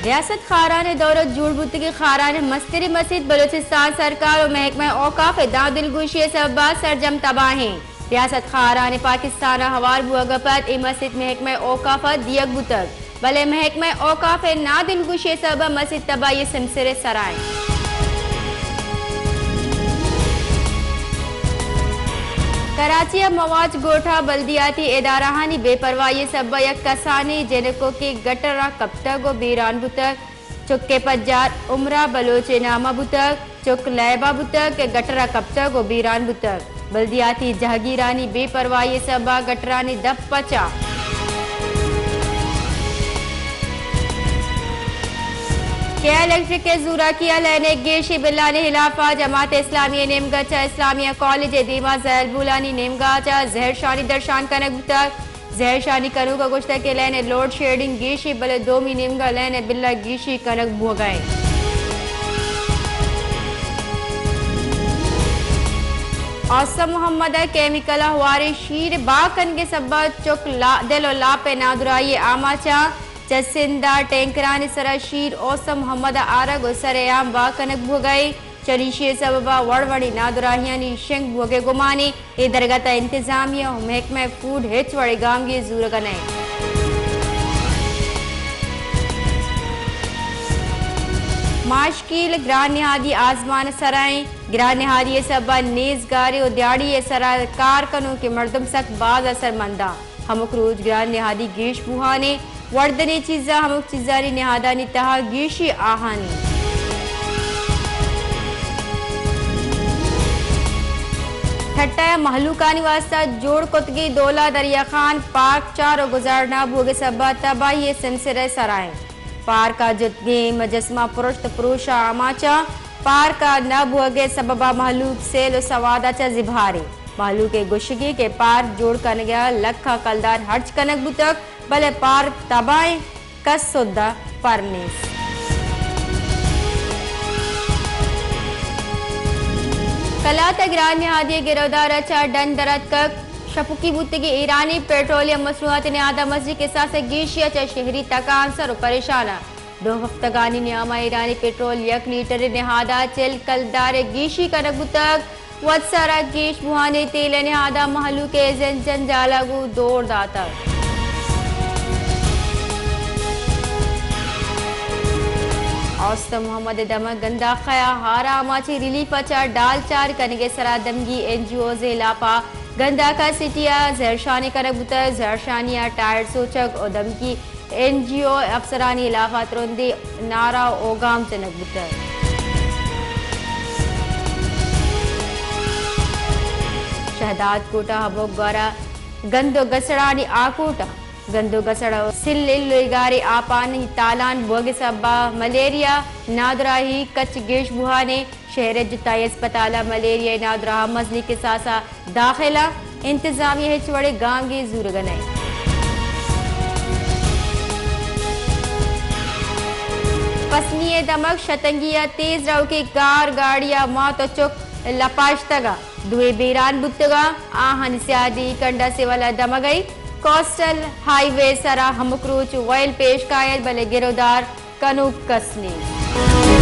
ریاست خاران ءِ دور ءَ جوڑ بوتگیں خاران ءِ مستریں مسیت بلوچستان سرکار ءُ محکمہ اوقاف ءِ داں دلگوشی ءِ سبب ءَ سرجم تباہ ایں۔ ریاست خاران ءَ پاکستان ءَ ہوار بوگ ءَ پد اے مسیت محکمہ اوقاف ءَ دیگ بوتگ، بلے محکمہ اوقاف ءِ نادلگوشی ءِ سبب ءَ مسیت تباہی ءِ سمسر ءِ سرا ایں۔ کراچی ءِ مواج گوٹھ ءَ بلدیاتی ادارہانی بے پرواہی ءِ سبب ءَ یک کسانیں جنکوکے گٹر ءَ کپتگ ءُ بیران بوتگ۔ چک ءِ پجار عمرہ بلوچ ءِ نام ءَ بوتگ۔ چک لیب ءَ بوتگ کہ گٹر ءَ کپتگ ءُ بیران بوتگ۔ بلدیاتی جہگیرانی بے پرواہی ءِ سبب ءَ گٹرانی دپ پچ ءَ۔ کے الیکٹرک ءِ زوراکی ءَ لین ءِ گیشیں بلانی ہلاپ ءَ جماعت اسلامی ءِ نیمگ ءَ چہ اسلامیہ کالج ءِ دیما زہربولانی نیمگ ءَ چہ زہرشانی درشان کنگ بوتگ۔ زہرشانی کنوک ءَ گوشتگ کہ لین ءِ لوڈ شیڈنگ گیش ایں، بلے دومی نیمگ ءَ لین ءِ بل ءَ گیشی کنگ بوگ ءَ ایں۔ اوسم محمد ءَ کیمیکل ءَ ہواریں شیر بہا کنگ ءِ سبب ءَ چک لا-، دل ءُ لاپ ءِ نادراہی ءِ آماچ اَنت۔ چہ سندھ ءَ ٹینکرانی سرا شیر اوسم محمد ءَ آرگ ءُ سرِ عام بہا کنگ بوگ ءَ ایں۔ چریشی ءِ سبب ءَ وڑ وڑیں نادراہیانی شنگ بوگ ءِ گمان ایں۔ اے درگت ءَ انتظامیہ ءُ محکمہ فوڈ ہچ وڑیں گامگیج زورگ ءَ نہ اِنت۔ ماشکیل گران نہادی آزمان ءِ سرا ایں۔ گران نہادی ءِ سبب ءَ نیزگارے ءُ دیہاڑی ءِ سرا کار کنوکیں مردم سک باز اثرمند اَنت۔ ہمک روچ گران نہادی گیش بوہان ایں۔ وردنی چیزاں، ہمک چیزانی نہادانی تہا گیشی آہانی۔ ٹھٹہ ءَ مہلوکانی واستہ جوڑ کتگیں دولا دریا خان پارک چار ءُ گزار نہ بوگ ءِ سبب ءَ تباہی ءِ سمسر ءِ سرا ایں۔ پارک ءَ جتگیں مجسمہ پرشت پروش ءَ آماچ اَنت۔ پارک ءِ نہ بوگ ءِ سبب ءَ مہلوک سیل ءُ سواد ءَ چہ زبہر ایں۔ مہلوک ءِ گوشگ ایں کہ پارک جوڑ کنگ ءَ لکھاں کلدار ہرچ کنگ بوتگ، بلے پارک تباہ ایں، کس سد ءَ پر نیست۔ کلات ءَ گران نہادی ءِ گرودار ءَ چہ ڈن در اتکگ۔ شپکی بوتگیں ایرانی پٹرولیم مصنوعات ءِ نہاد ءَ مزنیں کساس ءِ گیشی ءَ چہ شہری تکانسر ءُ پریشان اَنت۔ دو ہفتگانی نیام ءَ ایرانی پٹرول یک لیٹر ءِ نہاد ءَ چل کلدار ءِ گیشی کنگ بوتگ۔ وت سر ءَ گیش بوہان ءِ تیل ءِ نہاد ءَ مہلوک ءِ زند جنجال ءَ گوں دور داتگ۔ اوست محمد ءِ دمگ گنداخہ ءَ ہار ءَ آماچیں ریلیف ءَ چہ ڈال چار کنگ ءِ سرا دمگی این جی اوز ءِ ہلاپ ءَ گنداخہ سٹی ءَ زہرشانی کنگ بوتگ۔ زہرشانی ءَ ٹائر سوچگ ءُ دمگی این جی او افسرانی ہلاپ ءَ ترندیں نعرہ ءُ اوگام جنگ بوتگ۔ شہداد کوٹ ءَ ہمک گور ءَ گند ءُ گسڑانی آکوٹ ءَ۔ گند ءُ گسڑ ءُ سل ءُ لوگاریں آپانی تالان بوگ ءِ سبب ءَ ملیریا نادراہی کچ گیش بوہان ایں۔ شہر ءِ جتائیں ہسپتالاں ملیریا ءِ نادراہ مزنیں کساس ءَ داخل اَنت۔ انتظامیہ ہچ وڑیں گامگیج زورگ ءَ نہ اِنت۔ پسنی ءِ دمگ شتنگی ءَ تیز روکیں کار گاڑی ءَ مات ءُ چک لپاشتگ ءُ دوئیں بیران بوتگ اَنت۔ آہانی سیادی کنڈا سول ءِ دمگ ءَ اِنت۔ کوسٹل ہائی وے ءِ سرا ہمک روچ وئیل پیش کایت، بلے گرودار کنوک کس نیست۔